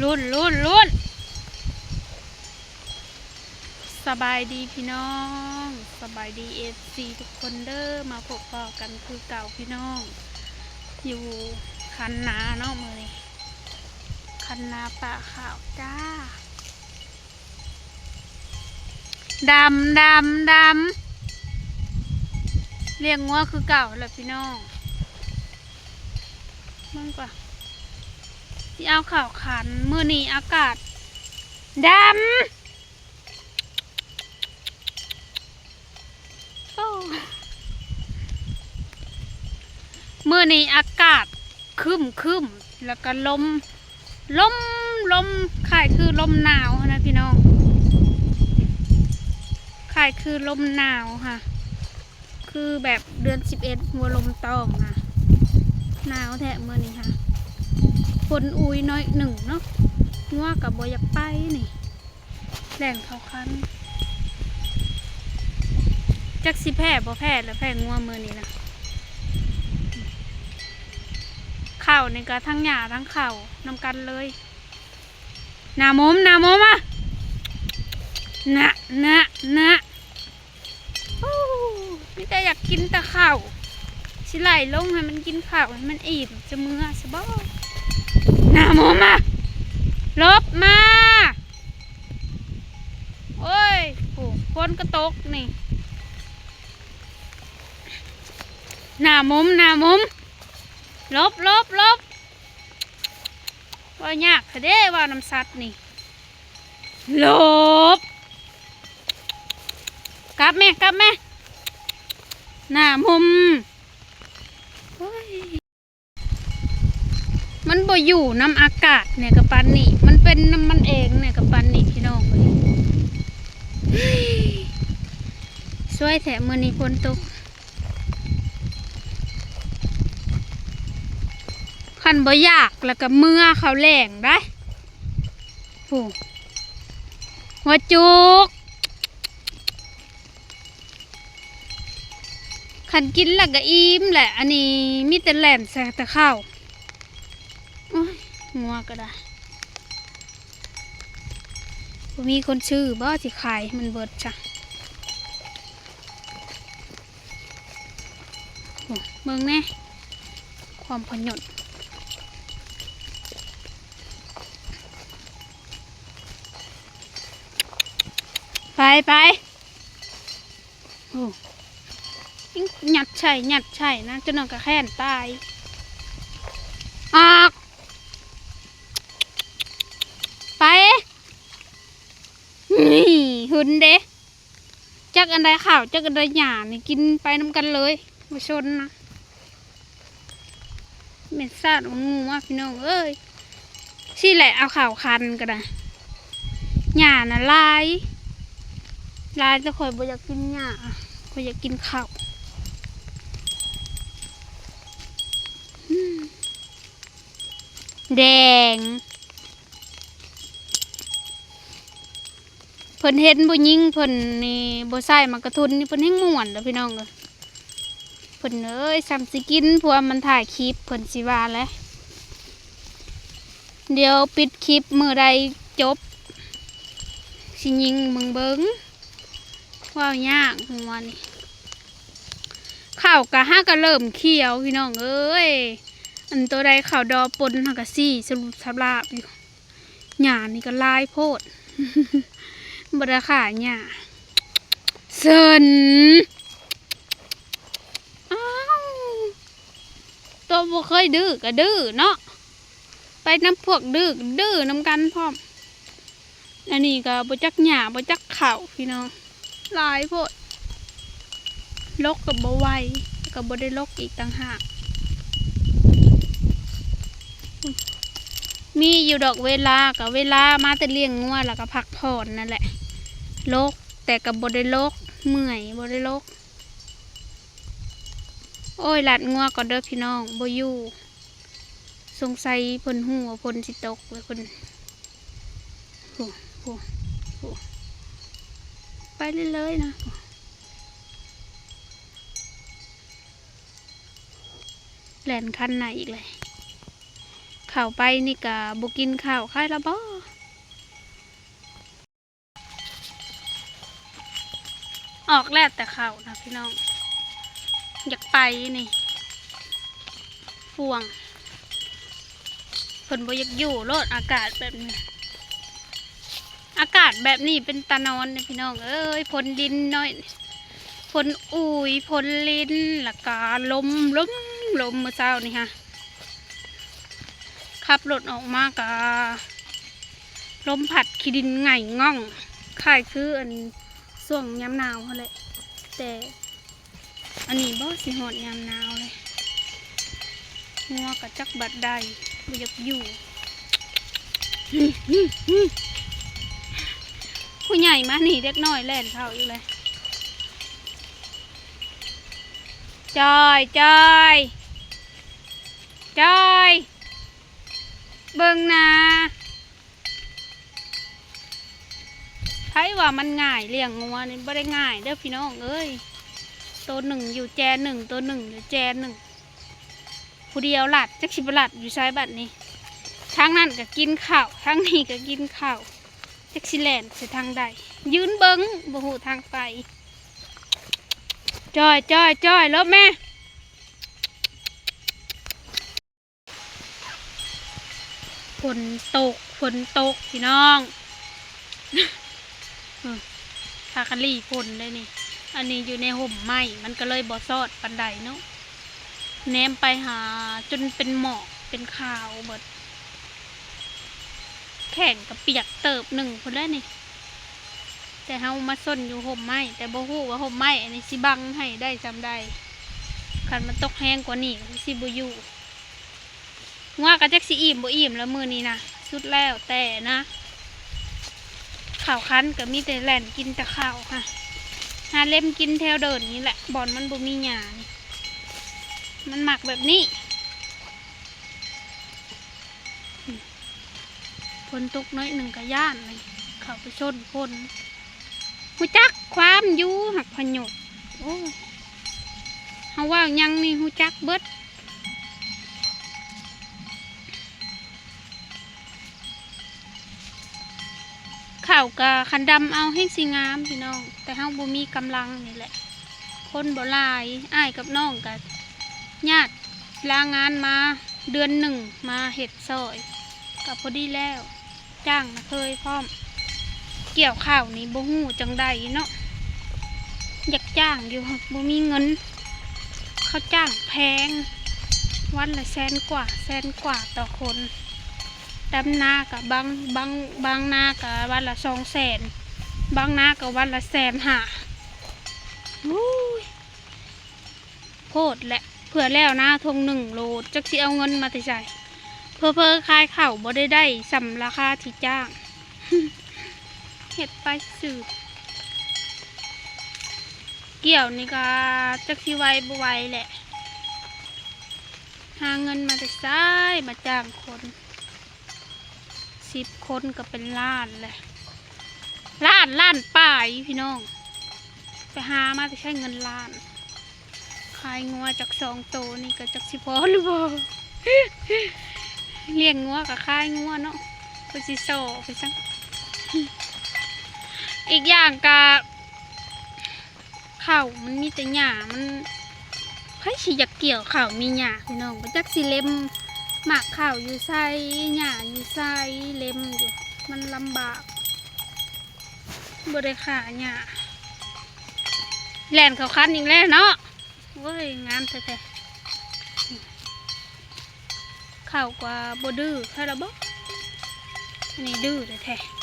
ລຸ້ນ ລຸ້ນ ລຸ້ນ. ສະບາຍດີພີ່ນ້ອງ ສະບາຍດີເອັຟຊີທຸກຄົນເດີ ມາພົບພໍ້ກັນຄືເກົ່າພີ່ນ້ອງ ຢູ່ຄັນນາເນາະ ມື້ນີ້ຄັນນາປ່າຂາວຈ້າ. ດຳ ດຳ ດຳ ລ້ຽງງົວຄືເກົ່າແຫຼະພີ່ນ້ອງ. ເບິ່ງກ່ອນ ຊິເອົາເຂົ້າຂັນ. ມື້ນີ້ອາກາດດຳ ໂອ້ ມື້ນີ້ອາກາດຄຶ້ມໆ ແລ້ວກໍລົມ ລົມ ລົມຄ້າຍຄືລົມໜາວຫັ້ນນະພີ່ນ້ອງ ຄ້າຍຄືລົມໜາວຫັ້ນ ຄືແບບເດືອນສິບເອັດຫົວລົມຕອງຫັ້ນ ໜາວແທ້ມື້ນີ້ຫັ້ນ. ຝົນອຸຍໜ້ອຍໜຶ່ງເນາະ ງົວກໍບໍ່ຢາກໄປນີ້. ແລ່ນເຂົ້າຄັນ ຈັກຊິແພ້ບໍ່ແພ້ລະ ແພ້ງົວມື້ນີ້ນະ. ເຂົ້ານີ້ກະທັງຫຍ້າທັງເຂົ້ານຳກັນເລີຍ. ໜ້າມົມ ໜ້າມົມ ມາ ນະ ນະ ນະ. ໂອ້ ມີແຕ່ຢາກກິນແຕ່ເຂົ້າ ຊິໄຫຼລົງໃຫ້ມັນກິນເຂົ້າໃຫ້ມັນອີ່ມ ຈະເມືອຊະບໍ. ໜ້າມົມ ມາ ຫຼົບມາ. ໂອ້ຍ ໂອ້ ຝົນກໍຕົກນີ້. ໜ້າມົມ ໜ້າມົມ ຫຼົບ ຫຼົບ ຫຼົບ. ເວົ້າຍາກແທ້ເດ້ ເວົ້ານຳສັດນີ້. ຫຼົບ ກັບແມ່ ກັບແມ່. ໜ້າມົມ ໂອ້ຍ ມັນບໍ່ຢູ່ນຳອາກາດແດ່ກະປານນີ້ ມັນເປັນນຳມັນເອງແດ່ກະປານນີ້ພີ່ນ້ອງເອີຍ. ຊວຍແທ້ມື້ນີ້ຝົນຕົກ. ຄັນບໍ່ຢາກລະກະເມືອເຂົ້າແລງໄດ໋. ໂອ້ ຫົວຈຸກ ຄັນກິນແລ້ວກະອີ່ມແຫຼະ ອັນນີ້ມີແຕ່ແລ່ນໃສ່ແຕ່ເຂົ້າ. ໂອ້ຍ ງົວກະໄດ້ ບໍ່ມີຄົນຊື້ບໍ ຊິຂາຍໃຫ້ມັນເບິດຊະ. ໂອ້ ເບິ່ງແນ່ ຄວາມພະຍົດ. ໄປ ໄປ. ໂອ້ ຍັດໃສ່ ຍັດໃສ່ນະ ຈົນນັ້ນກະແຄ້ນຕາຍ. ອອກ ໄປ. ນີ້ ຫຶນເດ້. ຈັກອັນໃດເຂົ້າ ຈັກອັນໃດຫຍ້ານີ້ ກິນໄປນຳກັນເລີຍ ບໍ່ຊົນນະ. ແມ່ນຊາດມັນງູມາ ພີ່ນ້ອງເອີຍ. ຊີ້ແຫຼະ ເອົາເຂົ້າຄັນກໍໄດ້ ຫຍ້ານະຫຼາຍ ຫຼາຍ ແຕ່ຂ້ອຍບໍ່ຢາກກິນຫຍ້າ ຂ້ອຍຢາກກິນເຂົ້າ. ແດງ ເພິ່ນເຫັນຜູ້ຍິງເພິ່ນນີ້ບໍ່ໃສ່ໝາກກະທຸນນີ້ ເພິ່ນແຮງມ່ວນເດີພີ່ນ້ອງເອີຍ. ເພິ່ນເອີຍ ຊ່ຳຊິກິນ ຜົວມັນຖ່າຍຄລິບ ເພິ່ນຊິວ່າແຫຼະ. ດຽວປິດຄລິບມື້ໃດຈົບ ຊິຍິງເບິ່ງເບິ່ງ. ເວົ້າຍາກຫົວນີ້. ເຂົ້າກະຫາກະເລີ່ມຂຽວພີ່ນ້ອງເອີຍ. ອັນໂຕໃດເຂົ້າດໍປົນຫາກະສີສະຫຼຸບສະຫຼາບຢູ່. ຫຍ້ານີ້ກໍຫຼາຍໂພດ ບໍ່ໄດ້ຂ້າຫຍ້າ. ເຊິ່ນ ອ້າວ ໂຕບໍ່ເຄີຍດື້ກໍດື້ເນາະ ໄປນຳພວກດື້ ດື້ນຳກັນພ້ອມ. ອັນນີ້ກໍບໍ່ຈັກຫຍ້າ ບໍ່ຈັກເຂົ້າພີ່ນ້ອງ. ຫຼາຍໂພດ ຫຼົກກໍບໍ່ໄຫວ ກໍບໍ່ໄດ້ຫຼົກອີກຕ່າງຫາກ. ມີຢູ່ດອກເວລາ ກໍເວລາມາແຕ່ລ້ຽງງົວ ແລ້ວກໍພັກຜ່ອນນັ້ນແຫຼະ ຫຼົກ ແຕ່ກໍບໍ່ໄດ້ຫຼົກ ເມື່ອຍ ບໍ່ໄດ້ຫຼົກ. ໂອ້ຍ ລັດງົວກ່ອນເດີພີ່ນ້ອງ ບໍ່ຢູ່. ສົງໄສເພິ່ນຮູ້ວ່າຝົນຊິຕົກ ແລ້ວເພິ່ນ ໂອ້ ໂອ້ ໂອ້ ໄປເລື້ອຍໆນະ ແລ່ນຄັນນາອີກແລ້ວ. ເ ເຂົ້າໄປນີ້ກະບໍ່ກິນເຂົ້າ ຂາຍລະບໍ່? ອອກແລ້ວແຕ່ເຂົ້ານະພີ່ນ້ອງ ຢາກໄປນີ້ ຫ່ວງ ເພິ່ນບໍ່ຢາກຢູ່ໂລດ ອາກາດແບບນີ້ ອາກາດແບບນີ້ເປັນຕານອນເດ້ພີ່ນ້ອງເອີຍ ຝົນລິນໜ້ອຍ ຝົນອຸຍ ຝົນລິນ ແລ້ວກະລົມ ລົມ ລົມ ມື້ເຊົ້ານີ້ຮະ ຂັບລົດອອກມາກະລົມພັດຂີ້ດິນໄຫງ່ງອງ ຄ້າຍຄືອັນຊ່ວງຍາມໜາວຫັ້ນແຫຼະ ແຕ່ອັນນີ້ບໍ່ ຊິຮອດຍາມໜາວເລີຍ ງົວກະຈັກບາດໃດ ບໍ່ຢາກຢູ່ ຜູ້ໃຫຍ່ມານີ້ ເດັກນ້ອຍແລ່ນເຂົ້າອີກແລ້ວ ຈອຍ ຈອຍ ຈອຍ ເບິ່ງນາ ໃຜວ່າມັນງ່າຍ ລ້ຽງງົວນີ້ບໍ່ໄດ້ງ່າຍເດີພີ່ນ້ອງເອີຍ ໂຕໜຶ່ງຢູ່ແຈໜຶ່ງ ໂຕໜຶ່ງຢູ່ແຈໜຶ່ງ ຜູ້ດຽວລັດ ຈັກຊິໄປລັດຢູ່ໃສບັດນີ້ ທາງນັ້ນກະກິນເຂົ້າ ທາງນີ້ກະກິນເຂົ້າ ຈັກຊິແລ່ນໃສ່ທາງໃດ ຢືນເບິ່ງ ບໍ່ຮູ້ທາງໄປ ຈອຍ ຈອຍ ຈອຍ ຫຼົບແມ່. ຝົນຕົກ ຝົນຕົກພີ່ນ້ອງ ເອີ ພາກັນຫຼີ່ຝົນເດ້ນີ້ ອັນນີ້ຢູ່ໃນຮົ່ມໄມ້ ມັນກະເລີຍບໍ່ຊອດປານໃດເນາະ ແນມໄປຫາຈົນເປັນໝອກເປັນຂາວເບິດ ແຂ້ງກະປຽກເຕີບໜຶ່ງພຸ້ນແຫຼະນີ້ ແຕ່ເຮົາມາຊົນຢູ່ຮົ່ມໄມ້ ແຕ່ບໍ່ຮູ້ວ່າຮົ່ມໄມ້ອັນນີ້ຊິບັງໃຫ້ໄດ້ຊ່ຳໃດ ຄັນມັນຕົກແຮງກວ່ານີ້ກະຄືຊິບໍ່ຢູ່. ງົວກະຈັກຊິອີ່ມບໍ່ອີ່ມລະມື້ນີ້ນະ ສຸດແລ້ວແຕ່ນະ ເຂົ້າຄັນກະມີແຕ່ແລ່ນກິນແຕ່ເຂົ້າຫະ ຫາເລັມກິນແຖວເດີ່ນນີ້ແຫຼະ ບ່ອນມັນບໍ່ມີຫຍ້ານີ້ ມັນມັກແບບນີ້. ຝົນຕົກໜ້ອຍໜຶ່ງກະຢ້ານເລີຍ ເຂົ້າໄປຊົນຝົນ ຮູ້ຈັກຄວາມຢູ່ ຮັກພະໂຍດ ໂອ້ຍ ເຮົາເວົ້າຫຍັງນີ້ຮູ້ຈັກເບິດ ເຂົ້າກະຄັນດຳເອົາແຮ່ງຊິງາມພີ່ນ້ອງ ແຕ່ເຮົາບໍ່ມີກຳລັງນີ້ແຫຼະ ຄົນບໍ່ຫຼາຍ ອ້າຍກັບນ້ອງກະຍາດລາງານມາເດືອນໜຶ່ງ ມາເຮັດຊ່ອຍ ກະພໍດີແລ້ວ ຈ້າງນາເຄີຍພ້ອມ ກ່ຽວເຂົ້ານີ້ບໍ່ຮູ້ຈັ່ງໃດເນາະ ຢາກຈ້າງຢູ່ ບໍ່ມີເງິນ ເຂົາຈ້າງແພງ ວັນລະແສນກວ່າ ແສນກວ່າຕໍ່ຄົນ ດຳນາກະບາງ ບາງ ບາງນາກະວັນລະສອງແສນ ບາງນາກະວັນລະແສນຫ້າ ໂອ້ຍ ໂພດແຫຼະ ເພື່ອແລ້ວນາທົ່ງໜຶ່ງໂລດ ຈັກຊິເອົາເງິນມາແຕ່ໃສ ເຜີໆຂາຍເຂົ້າບໍ່ໄດ້ໄດ້ຊ່ຳລາຄາທີ່ຈ້າງ ເຮັດໄປຊື່ ກ່ຽວນີ້ກະຈັກຊິໄຫວບໍ່ໄຫວແຫຼະ ຫາເງິນມາແຕ່ໃສ ມາຈ້າງຄົນ ສິບຄົນກະເປັນລ້ານແຫຼະ ລ້ານ ລ້ານປາຍພີ່ນ້ອງ ໄປຫາມາແຕ່ໃສເງິນລ້ານ ຂາຍງົວຈັກສອງໂຕນີ້ກະຈັກຊິພໍຫຼືບໍ່ ລ້ຽງງົວກະຂາຍງົວເນາະ ເພິ່ນຊິສໍ່ໄປຊັ້ນ ອີກຢ່າງກະ ເຂົ້າມັນມີແຕ່ຫຍ້າ ມັນ ໃຜຊິຢາກກ່ຽວເຂົ້າມີຫຍ້າພີ່ນ້ອງ ບໍ່ຈັກຊິເລັມ ໝາກເຂົ້າຢູ່ໃສ ຫຍ້າຢູ່ໃສ ເລັມຢູ່ ມັນລຳບາກ ບໍ່ໄດ້ຂ້າຫຍ້າ ແລ່ນເຂົ້າຄັນອີກແລ້ວເນາະ ໂອ້ຍ ງາມແທ້ໆ ເຂົ້າກະບໍ່ດື້ໃຜລະບໍ ອັນນີ້ດື້ແທ້ໆ